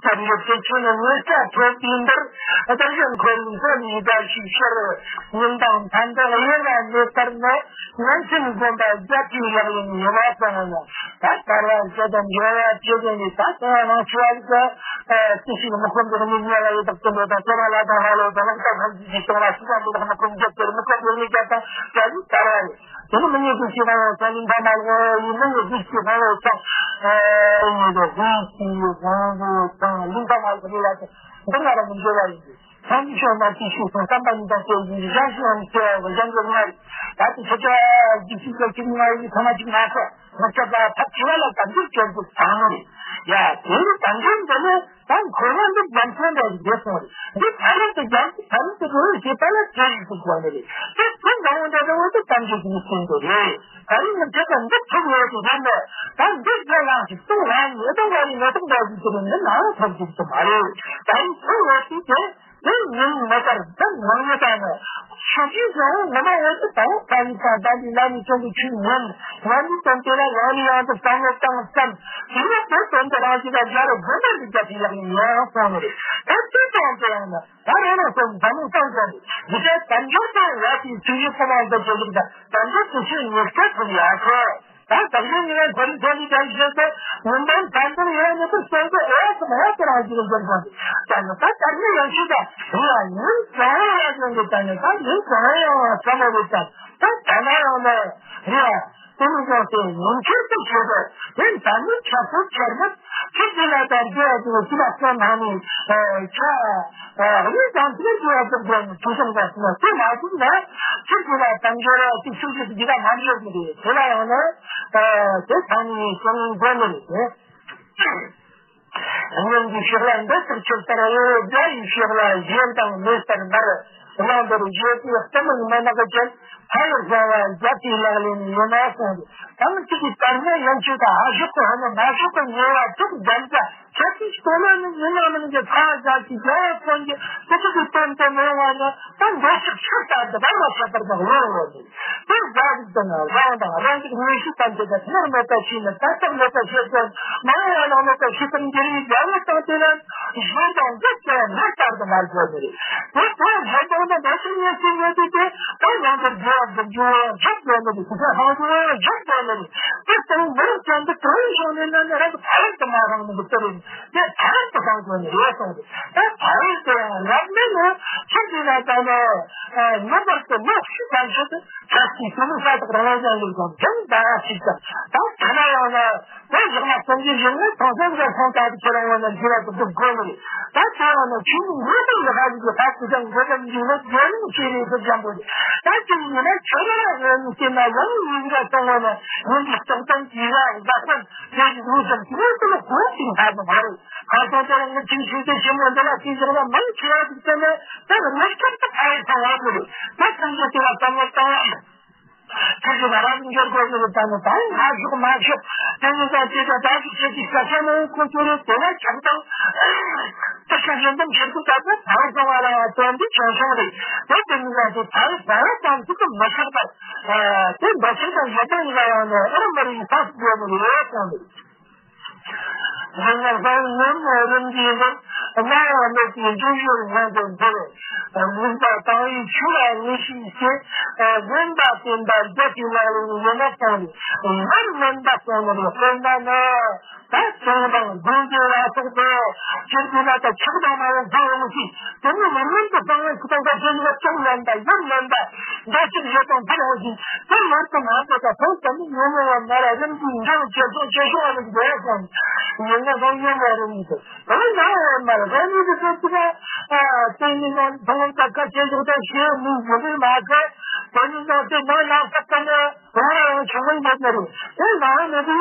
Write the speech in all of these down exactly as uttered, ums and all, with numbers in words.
ཨ་རིའི་དུས་ཚོད་ནི་ངེས་ཀྱང་ཐོབ་པའི་འདིར་བདག་གཞན་འཁོར་བའི་འཁོར་བའི་བརྡ་ཞིག་ཕྱིར། ཉིན་དང་ཕན་ཐོགས་དབྱེ་བ་མེད་པར་ནི། ཉན་སེམས་སྒོམ་པ་རྒྱ་ཆེའི་ལག་ལེན་ཡིན་ལ་གསུངས་ནས། ད་ལྟར་བ་བཅད་དང་འགྱུར་བ་བཅད་དེ་ནི། ད་ལྟ་བ་མང་ཆེ་བ་ཞིག་གི་སྲིད་ཞིག་མི་ཁོམ་པའི་གནས་ཉེ་བ་ཡི་དག་ཏུ་འགྲོ་དང་། བསྐྱོད་པ་ལ་དང་ལྷ་ལོ་དང་ལག་བསྟར་ཐམས་ཅད་ཀྱིས་སྟོང་བ་སྲིད་པ་འདི་དག་མི་ཁོམ་རྒྱབ་ཀྱི་མི་ཁོམ་པའི་གནས་བརྒྱབ་དང་བཅད་ནི་ལྟར་བ་རེད། དེ་ནི་མི་ཉེས་ཀྱི་ཤེས་པ་ཡང་ཚང་ལུང་པ་མ་ལོག་ཡིན་ནི་ཡོད་དུས་ཀྱི་དབང་བོ་ཚང་། ཨེ་ཡིན་ནི་དབང་བོ་ཚང་ལུང་པ་མ་ལོག་རེད་ལ། འདི་ང་རང་གི་འབྲེལ་བ་ཡིན་ཏེ། སངས་རྒྱས་ཆོས་རྣམས་ཀྱི་ཤེས་སོང་བསམ་པ་ཉིད་དང་བཅས་ཀྱི་གཞན་ཞིག་ཡང་ཚེ་བ་གཞན་གྱི་ལྔ་རེད། ད་དེ་ཆ་ཆ་རྒྱུ་ཅིག་ལ་ཅིག་ལྔ་ཡིན་ཚང་མ་ཅིག་མ་ཁོ་མི་ཆོག་པ་ཐབས་ཆེ་བ་ལ་དམ་པའི་སྐྱོན་དུ་བཏང་ནི་རེད། ཡ་དེ་ནི་དམ་པའི་འདི་ནི། ད་འཁོར་བ་འདི་རྒྱ་མཚོ་འདྲ་ཞིག་བསྡད་སོང་རེད། འདི་ཕ་རོལ་ཏུ་རྒྱ་མཚོ་ཕ་རོལ་ཏུ་རོལ་ཞེས་པ་ལ་དེ་ཞིག་ཏུ་གོ་ནི་རེད། དེ་ཚོ་འདྲ་བོ་འདྲ་འདྲ་བོ་དེ་ཐམས་ཅད་ཀྱི་སེམས་དེ་རེད། ད་རིང་ནི་ཁྱེད་ཀྱིས་འདི་ཐུབ་ཡོད་དུ་རེད་མོད། ད་འདི་རྒྱ་ལངས་ཤིག་གཏོང་ལངས་ཡོད་དང་བ་རིང་ནོ་ཐུག་འདྲ་ཞིག་དེ་རིང་འདི་ནང་ཐོབ་ཀྱི་དུ་མ་རེད། ད་རིང་ཐུབ་ཡོད་དུ་དེ། དེ་ཉིན་མ་ལྟར་འདི་ནང་ཡོད་དང་ནི། ཆོས་ཀྱི་ངོ་བོ་ངོ་མ་འོད་དུ་དང་ཕ་ཡི་དང་ད་འདི་ལ་ནི་ཅུང་གི་ཆུ་ཉིན་ང་འདི་དོན་དེ་ལ་ཡང་ནི་ཡང་དུ་བསམ་བློ་བཏང་བསམ། དེ་ནི་དེ་དོན་དེ་རང་ཅི་ལ་རྒྱ་རུ་དགོན་པར་འདི་རྒྱ་ཆེ་ཡག་ནི་ཡང་སོང་ནི་རེད། ད་དེ་ཙམ་དེ་ཡང་ན། ད་རེ་རེ་སོང་བསམ་བློ་བཏང་ཙམ་རེད། འདི་ཚོ་དལ་འབྱོར་དང་ཡ་དེའི་ཚུལ་ཡུལ་ཁོ་མང་དུ་བྱེད་ལུགས་དང་དལ་འབྱོར་དུ་ཆོས་ཉེར་སྐྱོད་ཐུབ་ཡག་ཁོ། ད་བདག་གཞན་གཉིས་ཀ་གོ་རིམ་ཐོག་ནས་ཀྱང་བཤད་དེ་ཡོན་ཏན་བསམ་དོན་ཡོད་ནི་དུ་གསོན་པོ་ཨེ་ཙམ་ཧ་ཅང་རང་བཞིན་འཇོན་པོ་ཀྱང་ནི་ད་དར་ནི་ཡང་ཤེས་ད་རེད་ཡ། ཡིན་ཀྱང་ཡ་ཡོང་གི་ད་ནི་ད་ཡིན་ཀྱང་ཡང་བསམ་བློ་རེད་ད་ད་ད་ན་ཡང་ནི་རེད་ཡ། དེ་ནི་ཀྱང་དེ་ཡོན་ཆེན་དུ་བྱེད་དོ། དེ་ད་ནི་ཆ་ཚོད་ཆེར་ནི་ཁྱེད་ཀྱི་ལ་དར་རྒྱས་དུ་ཤི་ལ་སོང་ན་ནི་ཆ་རེད་དང་དེ་ནི་ཅི་ཡ་ཙམ་དེ་ནི་ཐུགས་བསམ་དང་སོང་ན་དེ་མ་བྱུང་ན་ཁྱེད་ཀྱི་ལ་དར་རྒྱས་ར་དེ་ཤུགས་ཀྱི་འདི་ལ་མ་འབྱོར་གི་རེད། དེ་ལ་ཡང་ན། དེ་ཚང་མའི་སེམས་འགོ་ནས་རེད་དེ། སྔོན་གྱི་ཕྱོགས་ལ་འདི་ལྟར་ཆོད་ལྟར་འོ། རྒྱ་ཡི་ཕྱོགས་ལ་གཞན་དང་མེད་ལྟར་འབར། གླང་དར་བཞད་པའི་གཏི་མུག་མུན་ནག་ཅན། ཕ་ཡུལ་གསང་བ་རྒྱ་ཆེའི་ལག་ལེན་ཡིན་ན་གསུངས་ཏེ། དང་གཅིག་གིས་དར་ནས་ཡང་ཆོས་དང་ཨ་ཞོག་གི་ཧོ་ནི་མ་ཞོག་གི་ཉེ་བ་དྲུག་འདམ་ཅན། ཁྱེད་ཀྱིས་སྟོན་ལོ་ནི་ཉིན་ནང་མིན་གྱི་ཚ་བ་ཞག་གི་རྒྱལ་བ་ཀུན་གྱི་སྐུ་ཚུགས་ཀྱི་སྟོན་དུ་མི་ཡོང་བ་ནི། ད་འདོད་ཆགས་ཆུ་ལྟར་དུ་བར་མ་ཆད་པར་དུ་ལོང་ལོ་ནི། དེ་འདྲ་ཞིག་ཏུ་ནི་རང་དང་རང་གི་ངོས་ཤེས་ཐམས་ཅད་ཀྱི་སྣང་མེད་པ་ཤེས་ནས་ད་ལྟ་མེད་པ་ཤེས་ཀྱང་མ་འོངས་པ་ནང་མེད་པ་ཤེས་ཐུབ་འགྱུར་བའི་རྒྱལ་བ་དང་དེ་ལ་གཞན་དང་འགལ་ཏེ་མེད་ལྟར་དུ་མར་བརྗོད་ནི་རེད། དེ་ལྟར་གཞན་དང་ནི་འདོད་ཆགས་ཉེར་ཞིག་ཡོད་དུས་དེ་ད་ཡང་དུ་རྒྱལ་བ་འགྲུབ་རྒྱུ་བ་འཇུག་དགོས་ནི་རེད། དེ་ཚོ་ཧང་རྒྱུ་བ་འཇུག་དགོས་ནི་རེད། དེ་ལྟར་འདོད་ཅན་དུ་གང་བྱུང་ནས་ན་ནི་རང་གི་ཕ་རོལ་ཏུ་མ་རང་ནི་འདུག་ཏུ་རེད། དེ་ཕ་རོལ་ཏུ་སྤང་དགོས་ནི་རེད་གསུངས་ཏེ། ད་ཕ་རོལ་ཏུ་ཡང་རབ་གནས་ནི་ཆོས་ཀྱི་ལ་ད་ནི་ངེས་པར་དུ་ནི་ཤི་ཐམས་ཅད་དུ་ཆགས་ཀྱི་སེམས་ས་དག་རང་བཞིན་ལས་ཀྱང་འདྲེན་ཟླ་བ་ཞིག་ཀྱང་ད་ཐ་ན་ཡང་ན་དེ་བཞག་ན་སེམས་ཀྱི་གཞི་ནི་ཐང་སེམས་ཀྱི་ཐང་ལྟ་བུ་ཁྱེད་རང་ངོ་ན་འགྱུར་བ་དུ་འདུག་དགོས་ནི་རེད། ད་ཁྱེད་རང་ན་ཆོས་ནི་ངོས་དང་ལས་ཧ་ལུག་གི་ཧ་ཅི་ཀྱང་འགོ་དང་འཇུག་ན་རྒྱལ་ཡོངས་ཆེ་རེད་ཟེར་ཀྱང་པོ་རེད། ད་ཅི་ཡིན་ན་ཁྱེད་རང་ངོས་ནི་སེམས་ན་ཡང་ཡིན་འགའ་སོང་ངོ་ན་ཡིན་གྱི་རྟོགས་ལྡན་གྱི་ར་འགའ་སོང་དེ་ཡི་ལུས་ཀྱང་དེ་ཚོ་ལ་གོ་ཞིག་ཧ་ནི་མ་རེད། ཁ་སང་དེ་རིང་ངས་ཁྱིམ་ཆུང་དེ་ཆེན་མོ་འདི་ལ་ཁྱིམ་བཞག་ན་མང་ཆེ་བ་ཞིག་བསྟན་ནས་དེར་མི་སྐྱོབ་ཏུ་ཕ་ཡི་ཚང་བ་དེ་རེད། དེ་ཚང་གི་དེ་ལ་བསམ་བློ་བཏང་བ་ཡིན། ཁྱེད་ཀྱི་ང་རང་གི་འབྱོར་དགོས་ཀྱི་རེད། ད་ནི་ད་ཡིན་ང་ཞོག་མ་ཞོག་དེ་ནི་ད་དེ་ད་ད་ཅིག་ཁྱེད་ཀྱི་སྐད་ཆ་མང་པོ་ཁོ་ཚོ་རེད། དེ་ལ་ཆགས་སྡང་དེ་ཤ་ཞེན་དང་ཁྱེད་ཀྱི་ད་ད་ད་ཚང་བ་ལ་དོན་འདི་ཆུང་ཆུང་རེད། དེ་དེ་ནི་ད་དེ་ད་ད་ཙམ་ཅིག་ཏུ་མི་ཆགས་པར་དེ་འབའ་ཞིག་དང་ཡོད་པ་ཡིན་ལ་ཡང་ནི་ཨ་ར་མ་རི་ཡི་ས་སུ་དགོས་ནི་རེད་གསུངས་ནས། རིག་སྔགས་སངས་རྒྱས་ཉམས་རིམ་གྱིས་འདིར། སྣང་བ་མེད་པའི་འབྱུང་བཞིར་ངང་དུ་འཛུལ། ལུང་པ་དང་བའི་ཆོས་ལ་ངེས་ཤེས་བསྐྱེད། བཟོད་པ་བསྟེན་པ་རྒྱ་ཆེའི་ལག་ལེན་ཡོད་ན་གསུངས་ནས། ཡར་ལེན་པ་གསུངས་ནས་དཔེར་ན་ནི། ད་ཚོང་དང་སྒོ་འབྱེད་ལ་སོགས་པའི་སྤྱིར་བཏང་ན་ད་ཆགས་སྡང་མ་ཡོང་ཟེར་ཡོང་ཞིག་དེ་ནི་ཡར་ལེན་དུ་གསང་བའི་ཆུ་དང་ས་ཆེན་པོ་ཅུང་ལེན་པ་ཡར་ལེན་པ་འདྲ་ཞིག་ཡོད་དང་འདིར་ཡོང་ཞིང་དེ་ལོར་དུ་མ་འདོད་པ་ཐོག་ཙམ་ནི་ཉོན་མོངས་པ་མ་ར་རིམ་གྱིས་འབྲེལ་བ་ཆེ་སོང་ཆེ་ཤོས་ཨ་ནི་འདོད་ཀྱང་ཉེ་ཉེ་སོང་ཉོན་མོངས་རིམ་གྱིས་དེ་ནི་ན་མ་ར་ནི་དེ་ཚོ་ཅི་ན་དེ་ནི་ན་མཐོང་ལམ་ད་ཁ་ཆེ་ཤོས་དང་ཤེས་མི་ཡོད་པའི་མ་ཁ་དེ་ནི་ན་དེ་ན་ན་ས་ཀ་ན། དེ་ལ་ཡང་ཆུང་ངུའི་མེད་ནི་རེད། དེ་ནང་མེད་པའི་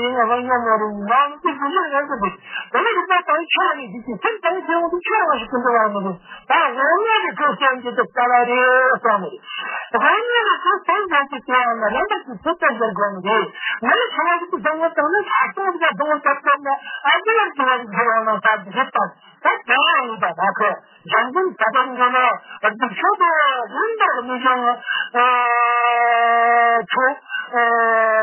ཡིན་ཡང་ཡོང་མ་རུང་ནང་དེ་རྒྱུ་མེད་ཡོང་གི་འདུག་དེ་ནི་རིག་པ་དང་ཆོས་ལ་ནི་གཞི་ཀྱི་སེམས་དང་ཆོས་ཡོང་དུས་ཆོས་རང་ཞིག་ཏུ་འགྲོ་བ་མི་རུང་། ད་དབང་ལྔ་གི་སྐུ་གསལ་གྱི་དུ་ལྟ་བ་རེད་གསུངས་ནི་རེད། དབང་ལྔ་གི་སྐུ་གསལ་གྱི་དུ་ཡང་ན་རྣམ་པ་ཀྱི་ཚུལ་དུ་འགྱུར་དགོས་ནི་རེད། ང་ནི་ཆུང་བ་ཞིག་ཏུ་བཟང་བོ་དང་ནི་ལྷག་མཐོང་གི་བཟང་བོ་ལྟར་བསྟན་ན་ཨ་ཙི་ལར་ཆུང་བ་ཞིག་འགྱུར་བ་ན་ད་འདི་རེད་དང་། ད་དེ་ཡང་ཡིན་པ་ད་ཁོས་གཞན་དོན་ད་ལྟ་ངོ་ནས་སྡིག་ཆོས་དེ་ཡིན་པར་མི་འགྱུར། ཆོས་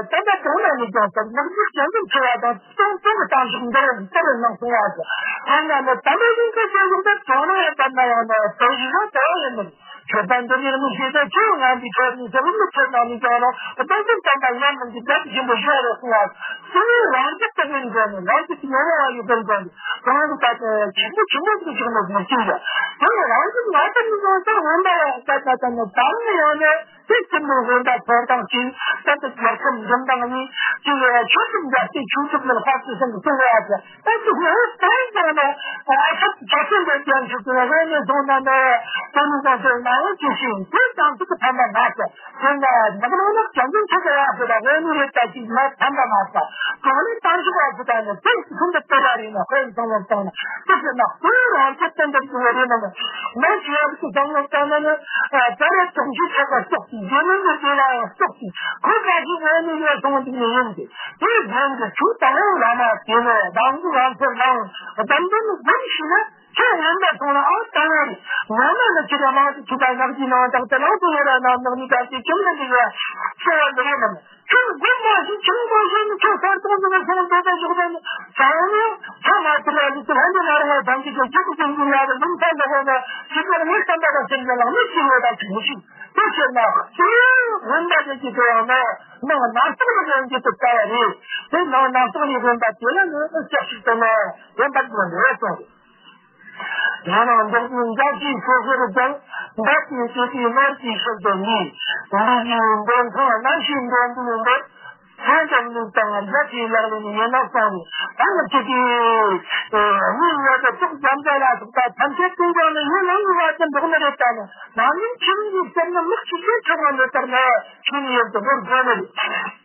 ད་ལྟ་དོན་ལ་མི་འགྱུར་ཟེར་ནག་འཇིག་གཞན་དོན་ཆེ་བ་དང་སྟོང་སྟོང་ དང་ཞིག་འདིར་འདིར་གནང་སོང་བ་ཟེར། ཐ་ན་ནི་དམ་པའི་གཞུང་གི་བཤད་ལུགས་དེ་གྲོང་ནས་བསྟན་ན་ཡང་ནི་དོན་ཞིག་ལ་དེ་ཡིན་མིན། ཆོས་པ་འདི་ཉིད་མི་ཤེས་ཏེ་ཁྱོད་ང་འདི་ཁྱོད་ནི་ཟེར་མི་ཁྱོད་ནང་མི་ཀྱང་རུང་བསྟན་སྲིད་དམ་པ་ཉམས་མིན་གྱི་དགྲ་ཆེན་པོ་ཞིག་རེད་གསུང་བ། སུ་ནི་རང་རྒྱུད་དུ་མིན་འགྲོ་ནས་རང་རྒྱུད་ཀྱི་ངོ་བོ་བ་ཡོད་པར་འགྲོ་ནས་གང་གི་ད་ཆེན་པོ་ཆེན་པོ་ཞིག་ཆགས་ནས་མི་སྐྱེ་ཡ། དེ་ནི་རང་རྒྱུད་ང་ལྟར་མི་འགྲོ་ཟེར་འོན་པ་ཡང་ད་ད་ད་ནི་དམ་ནི་ཡང་ནི། དེ་ཚོ་མི་དགོས་པ་ཐོབ་ཐང་གཅིག་ད་ལྟ་རྒྱལ་ཁབ་འཛིན་སྟངས་གཉིས་གཅིག་ལ་ཆོས་སྲིད་མཛའ་བརྩེ་ཆོས་སྲིད་ལ་དཔའ་བརྩེ་སེམས་གཏོང་བ་ཡག་པོ། ད་ཅི་ཧོ་ཧོ་གང་ཡིན་ཀྱང་ན་ཨ་ཁ་ཆ་ཆེན་པོའི་རྒྱན་ཞིག་ཏུ་རེ་ནས་སོང་ན་ནས་དེ་ནི་ད་ཚོ་ན་ཡང་ཅི་ཞིག་དེ་དང་ཚིག་གི་ཕན་པ་མ་ཟད་དེ་ན་ནག་ནོ་ནག་ཅང་ཅང་ཆེ་ག་ཡག་པོ་ད་རེ་ནི་རེ་ད་ཅིག་མ་ཕན་པ་མ་ཟད་གང་ནས་བཏང་ཞིག་ཡག་པོ་ད་ནས་དེ་ཚོ་འདི་ལྟ་བ་རེད་ན་དཔེ་བཟང་བོ་བཏང་ན་དེ་ཟེར་ན་དཔེ་རང་ཆེ་བསྟན་པའི་ཚུལ་རེད་ན་ནས་མ་ཞིག་ཡག་པོ་བཟང་བོ་བཏང་ན་ནས། ད་རེས་གྲོང་ཁྱེར་ཚོགས་པ་སོགས་ཀྱི་རྒྱལ་མི་འདི་དེ་ལ་ཡང་སོགས་ཀྱི་ཁོ་ག་ཞིག་ངོས་ནས་ཡོད་སོང་འདུག་ནི་ཡིན་ཏེ། དེའི་རྒྱན་གྱི་ཆོས་དང་བླ་མ་དེ་ནས་དང་པོ་ང་ཚོར་ནང་བདམས་ཏེ་ནི་སྒོམ་ཞིག་ན་ཁྱོད་ཡོན་པ་སོང་ན་ཨ་ལྟ་བ་རེད། ངོ་མ་ནི་ཁྱེད་ཀྱི་མང་དུ་ཁྱེད་ཀྱི་ནགས་ཀྱི་ནང་དག་ཏུ་ལང་དུ་ཡོད་ར་ན་ནགས་ནི་དག་ཏུ་ཁྱིམ་ནི་འདི་ཡོད་སོང་བ་འདི་རེད་མིན། ཁྱོད་སྒོམ་མ་ཤེས་ཁྱིམ་མ་ཤེས་ནི་ཁྱོད་གསར་གཏོང་འདི་ནི་སོང་འདོད་པ་ཞིག་ནི་ཚང་མ་ཚང་མ་དེ་ལ་ལུས་དུ་ལྷན་དུ་ནར་བ་དང་གི་ཁྱོད་ཁྱོད་ཀྱི་ཀུན་ཀུན་ཡ་རེ་ལུང་ཚན་འདི་ཧོ་ནི་ཁྱེད་ཀྱི་མི་བསམ་པ་དང་སེམས་ཀྱི་ལང་མི་ཤེས་ཡོད་དང་གི་མི་ཤེས། དེ་ཕྱིར་ན་དེ་རིམ་པ་དེ་ཀྱི་དེ་ཡང་ན་ནང་ནང་སོག་ནི་རིམ་གྱི་དུ་ལྟ་བ་རེད། དེ་ནང་ནང་སོག་ནི་རིམ་པ་དེ་ལ་ནི་ལྕགས་ཤིག་ཏུ་ན་རིམ་པ་དེ་ལ་འགྲོ་སོང་། ཡང་ན་འདོགས་ནི་འཇའ་ཆེའི་ཕྱོགས་སུ་ཀྱང་འདབ་ཀྱི་སྐྱེ་དུས་ནོར་གྱི་ཤུལ་དུ་ནི་འདི་ཡི་འདོན་ཁང་རྣམ་ཤེས་འདོན་དུ་འདོད། ཚོན་དང་ལུག་དང་རྒྱ་ཆེའི་ལག་ལེན་ཡིན་ན་གསང་བའི་ཨ་ནི་ཅི་ཏི་མི་ཡོད་དུ་ཐུགས་འཇམ་པ་ལ་སོགས་པ་ཐམས་ཅད་ཀུན་ཀྱང་ནི་ཡུལ་ལ་ཡུལ་བ་ཙམ་འདོགས་ནི་རེད་ད་ནི་ནང་ཉིད་ཆུ་རིན་གྱི་སེར་ནི་མིག་ཆུ་ཆེན་ཁྲག་མ་མེད་པར་ནི་ཆུ་ནི་ཡོད་དུ་ནོར་དགོས་ནི་རེད།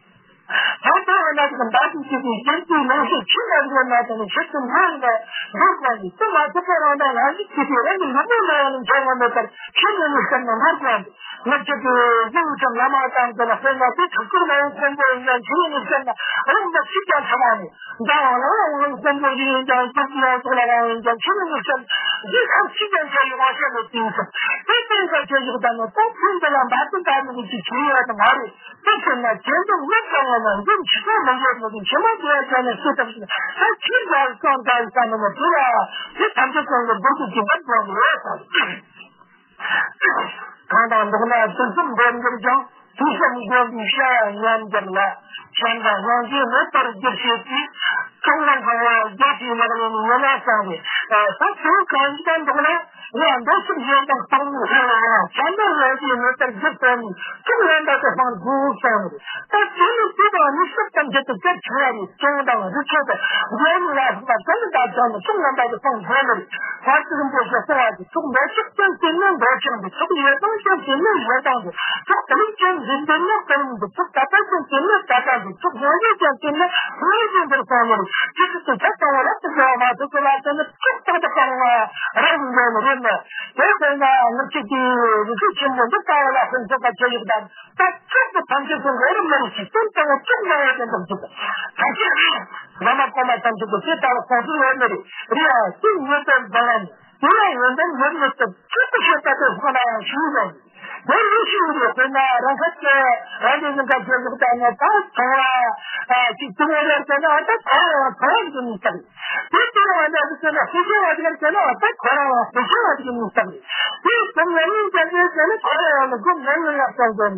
ད་ལྟ་བ་ན་ཅིག་འདའ་ཅིག་ཅིག་གིས་སྐྱེ་དུས་ནང་ཤེས་ཆུ་ལ་འགྲོ་ན་དང་ཆེད་དུ་སྣང་ནས་འགྲོ་དགོས་ནི་དེ་མ་ཐུབ་པ་རང་དང་རང་གི་ཆུ་དེ་རང་གི་ལུས་པོ་ན་ཡང་འཇོག་མ་མེད་པར་ཆུ་ནི་ནི་སེར་ནི་ནོར་དགོས་ནི། ང་ཚོ་གི་གཞུང་ཚང་བླ་མ་དང་དེ་ལ་དཔེར་ན་དེ་ཁུ་ཁུར་མ་ཡོང་དཀོན་པོ་ཡིན་ཀྱང་ཆུ་ནི་ནི་སེར་ན་རང་ལ་ཅི་ཀྱང་ཐ་མ་ནི་འདའ་བ་ལ་ཡང་དཀོན་པོ་ཞིག་ཡིན་ཀྱང་ཅི་ཀྱང་ཚོགས་ལ་རང་ཡིན་ཀྱང་ཆུ་ནི་ནི་སེར་ན་འདི་ཁམས་ཅི་ཀྱང་ཆ་ཡི་དབང་ཆ་ནི་བཏིང་སོང་། དེ་བཏིང་ས་ཆོས་ཞུགས་དང་ནི་ད་ཕུན་དེ་ལ་འབད་དུ་ད་ནི་གི་ཆུ་ཡོད་ནི་མ་རེད། དེ་ཕྱིར་ན་ཇེ་མཐོར་སླེབས་ཙམ་ཡིན་ན་འདི་ཕྱི་སོང་མི་འགྱུར་ནི་གི་ཕྱི་མ་དེ་ཡང་བྱས་ནས་སུ་ཐབས་ཤིག་ད་ཕྱིར་རྒྱལ་སོང་ད་ཡི་ས་ནི་མི་དེ་ལ་དེ་ཐམས་ཅད་ཀྱང་གི་འདུག་གི་ཅི་འབད་དགོས་ནི་རེད་དང་། གང་དང་འདུག་ན་དུས་གསུམ་འབྲེལ་འགྱུར་ཀྱང་དུས་གསུམ་འགྲོ་འདིའི་བྱ་བ་ཉམས་འགྱུར་ལ་བྱམས་དང་སྙིང་རྗེ་མེད་པར་འགྱུར་བྱེད་ཀྱི་གཙུག་ལག་ཁང་བ་རྒྱ་ཆེའི་ལག་ལེན་ཡོད་ན་གསང་བའི་ད་ཚུལ་གང་ཞིག་དང་འདུག་ན། ཡང་འདོད་ཆགས་ཞེན་དང་སྟོང་ཉིད་ལྷ་ལ་ཡང་བྱམས་པ་ལྷན་སྐྱེས་མེད་པར་འགྱུར་ཟེར་ནས་ཐུགས་ལ་འདའ་སྟེ་སྤང་དགོས་གསུངས་རེད། ད་དེ་ནི་དེ་དང་ནི་སྲིད་ཐམས་ཅད་དུ་གལ་ཆེ་བ་རེད། ཅང་དང་རི་ཁྲོད་དུ་འགྲོ་མི་ལ་སོགས་པ་གང་ལ་འདའ་ཀྱང་ནི་ཐུགས་ལ་འདའ་སྟེ་སྤང་དགོས་ནི་རེད། བར་དུ་རིན་པོ་ཆེ་གསུངས་པ་དེ་ཐུགས་འདོད་ཆགས་ཅན་དེ་ནི་འདོད་ཆགས་འདི་ཐུགས་ཡོད་དང་ཅན་དེ་ནི་ཡོད་དང་འདི་ཐུགས་དམིགས་ཅན་འདི་འདི་ནི་དམིགས་འདི་ཐུགས་ད་ལྟ་ཅན་དེ་ནི་ད་ལྟ་འདི་ཐུགས་ཡོད་ཅན་དེ་ནི་ཡོད་ཅན་འདིར་སོང་ནི་རེད། ཅི་ཞིག་ཏུ་ཆགས་དང་བ་རབ་ཏུ་འགྲོ་བ་མ་ཐུབ་ཀྱི་ལ་དེ་ནི་ཐུགས་རྟག་ཏུ་སྤང་བ་རབ་འགྲོ་ནི་རེད་ནི། དེ་ལྟར་ན་ངེད་ཅག་གིས་རི་ཁྲོད་ཆེན་པོ་འདི་ལྟ་བུ་ལ་ཕན་ཐོགས་པ་ཆེ་ཡོད་དམ། ད་ཆོས་ཀྱི་ཐམས་ཅད་ཀྱི་འོག་རུ་མི་རིགས་ཤིག་སྟོན་དང་བ་བཅུག་ན་ཡང་དེ་འདྲ་འདུག་ད་ཆོས་བླ་མ་གོང་མ་ཐམས་ཅད་ཀྱི་དེ་ལྟ་བུ་གསུང་ཚུལ་ཡོད་ནི་རེད། རེད་ཡ་དེ་ཉེས་དོན་འཛིན་ར་ནི་དེ་ལ་ཡོན་ཏན་ཡོད་མི་ཐུབ་ཆོས་ཀྱི་ཤེས་པ་དེ་ཧོ་ན་ཡང་ཞུས་ར་ནི། དེ་ཡིན་ཞུས་རེད། དཔེར་ན་རང་ཁ་ཆེ་རང་གི་ཉིན་ཁ་ཆེ་ཟུག་ད་ནས་ད་ཚོང་བ་ཅིག་ཐུག་ཡོད་རེད་ཟེར་ན་ད་ཚོང་བ་ཚོང་བ་འདི་ནི་ལྟ་རེད། དེ་ལྟར་བ་འདྲ་ཟེར་ན་སེ་ཤེ་བ་དེ་ལ་ཟེར་ན་ད་ཁོ་རང་ལ་སེ་ཤེ་བ་དེ་ནི་ལྟ་རེད། དེ་སྒོམ་ཉམས་ལེན་ཅན་དེ་ཟེར་ན་ཁོ་རང་ལ་སྒོམ་ཉམས་ལེན་ལ་ཅན་དེ་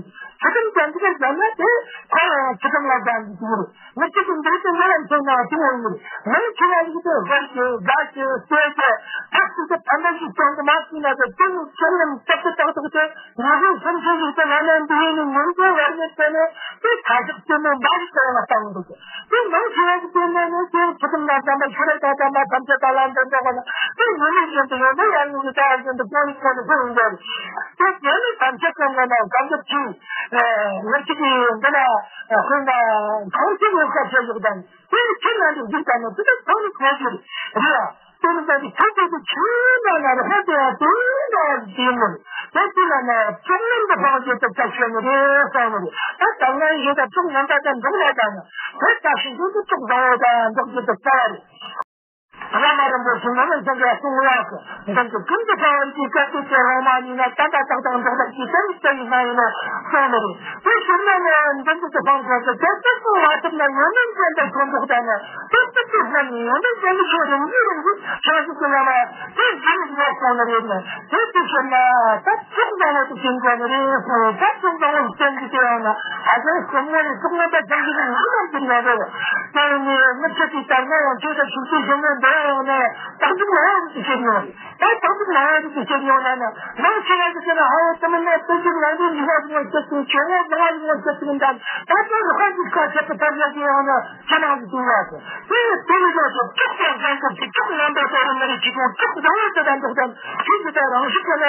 ཚུལ་ཁྲིམས་ཅན་དེ་ཟེར་ན་དེ་ཁོ་རང་ཚུལ་ཁྲིམས་ལ་ཅན་དེ་དེ་རེད། ངེད་ཅག་གི་འདུག་སེ་འདི་ལ་མཚོན་ན་དེ་ཡང་ཡིན། མི་ཆེ་བ་ཞིག་དེ་ཧོར་གྱི་དགའ་ཆེ་སྟོད་ཀྱི་ཐག་ཅིག་ཏུ་ཕན་པ་ཞིག་ཅན་དེ་མ་ཤེས་ན་དེ་དེ་ནི་ཚུལ་ཁྲིམས་ཏག་ཏག་ཏག་ཏག་དེ། ང་ཚོའི་སེམས་ཅན་ཞིག་ཏུ་ང་ནི་འདི་ཡིན་ནི་ཉིན་མཚན་བར་མེད་དེ་ནི་དེ་ཁ་ཤགས་ལྟད་མོ་འབའ་ཞིག་ཏུ་ཡང་བཏང་འདུག་དེ་མང་ཆེ་བ་ཞིག་དེ་ནི་ནི་དེ་ཚུལ་ཁྲིམས་དང་ལྡན་པ་ཤེས་རབ་དང་ལྡན་པ་ཐམས་ཅད་དང་ལ་འདོན་འདོགས་པ་ན་དེ་ཉིན་མོ་བཞིན་དུ་ཡོད་ན་ཡང་ངུ་གི་ད་ཡང་བཞིན་དུ་གོང་ནས་གོང་དུ་ལྷུང་འདོད་དེ་དེ་ནི་ཐམས་ཅད་ཀྱང་ངོ་ན་གང་གི་ཚུལ་ངར་གཅིག་གིས་འདི་ན་དཔེར་ན་གང་ཅི་ངོ་སྐབས་ཤེས་ཞིག་དང་། དེ་ནི་ཁྱེད་རྣམས་ཀྱི་འཇིག་རྟེན་ནི་དེ་དག་ཐོག་ནས་གོ་རྒྱུ་རེད། དེ་ནི་ད་དེ་ཁྱེད་ཀྱི་ཆོས་ལ་ན་རེ་ཧ་ཅང་དེ་འདྲ་བ་ཞིག་ཡིན་ནོ། དེ་དེ་ལ་ན་བཅོམ་ལྡན་འདས་དཔལ་གྱི་ཐུགས་ཀྱི་ཆོས་ནི་རེད་གསུངས་ནི་རེད། ད་ད་ང་ཡི་ད་ཐུགས་ངན་པ་དང་འགྲོགས་ལ་ད་ན་དེ་ལྟ་ཞིག་འདུག་དེ་ཐུགས་བཟང་བོ་དང་འགྲོགས་རྒྱུ་དེ་རྩ་བ་རེད། བླ་མ་རིན་པོ་ཆེ་ནི་ནི་ཅང་ག་གསུང་བ་གི་འདི་གི་ཀུན་ཏུ་འཕེལ་བར་གྱི་སྐད་དུ་དེ་རང་མ་ནི་ན་ད་ད་ད་ད་འགྲོགས་ལ་གི་དེ་ནི་དེ་ཡིན་ན་ཡིན་ནོ་གསུངས་ནི་རེད། དེ་ཕྱིར་ན་ནི་འདི་འདི་དུ་འཕང་ཚོགས་ཀྱི་དེ་དེ་གསུང་བ་ཐུབ་ན་ཡོད་མིན་ཅན་དུ་ཁོང་འགྲོགས་ད་ནི་དེ་དེ། དེ་ལ་ནི་ཡང་ན་ཅན་གྱི་ཆོས་རང་བཞིན་རང་བཞིན་ཆགས་སུ་ཀུན་ལ་མ་དེ་རྒྱུན་དུ་སོང་ནི་རེད་ན། དེ་དུས་ཕྱིར་ན་ད་ཙོག་འདྲ་བོ་དེ་ཅན་གོ་ནི་རེད་སོང་། ད་ཙོག་འདྲ་བོ་ཅན་གྱི་དེ་ཡང་ན་ཨ་ཅག་སོ་མོ་ནི་ཙོག་ན་ད་ཅན་གྱི་ནི་ཡང་ན་ཅན་གྱི་ཡང་རེད། དེ་ནི་མི་ཚེ་དེ་ལྟར་ན་ཡང་ཆོས་དང་ཆོས་ཀྱི་གཞུང་ནས་འདོན་ཡང་ན་རྟག་ཏུ་ལ་ཡང་དེ་ཅན་ཡང་རེད། ད་ད་དུང་ང་རང་གི་སྐྱེ་མྱོང་ན་ནི་མང་ཆེ་བ་གི་ཟེར་ན་ཧ་ལོ་དུ་མི་ན་དུ་ཅིག་ལ་འདི་ཉི་མ་ཟིག་ང་སྐྱེ་ཚུལ་ཆེ་བོ་ལ་ང་ཟིག་ང་སྐྱེ་ཚུལ་འདྲ། ད་དུང་རུ་ཁ་ཅིག་ཁ་ཆད་པ་ཐབས་ལ་གི་ཡང་ན་ཁྱེད་རང་གི་དུས་ལ་ཟེར་དེ་དེ་ནི་ཡོད་ཚོ་ཅོག་ཙེ་རྒྱང་གོ་ཅིག་ཅོག་ནམ་པ་ཏོ་རུ་མི་རིགས་ཀྱི་གོང་ཅོག་འདྲ་བོ་དེ་དང་འདུག་དང་ཁྱེད་ཀྱི་ད་རང་ཤུགས་ཀྱི་ལ་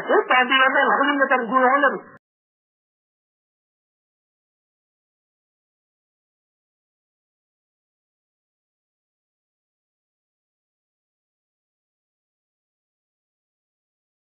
དེ་དང་དེ་ཡོད་ན་ལྷག་ལུས་ནི་ལྟར་འགུལ་ཡོང་ནི།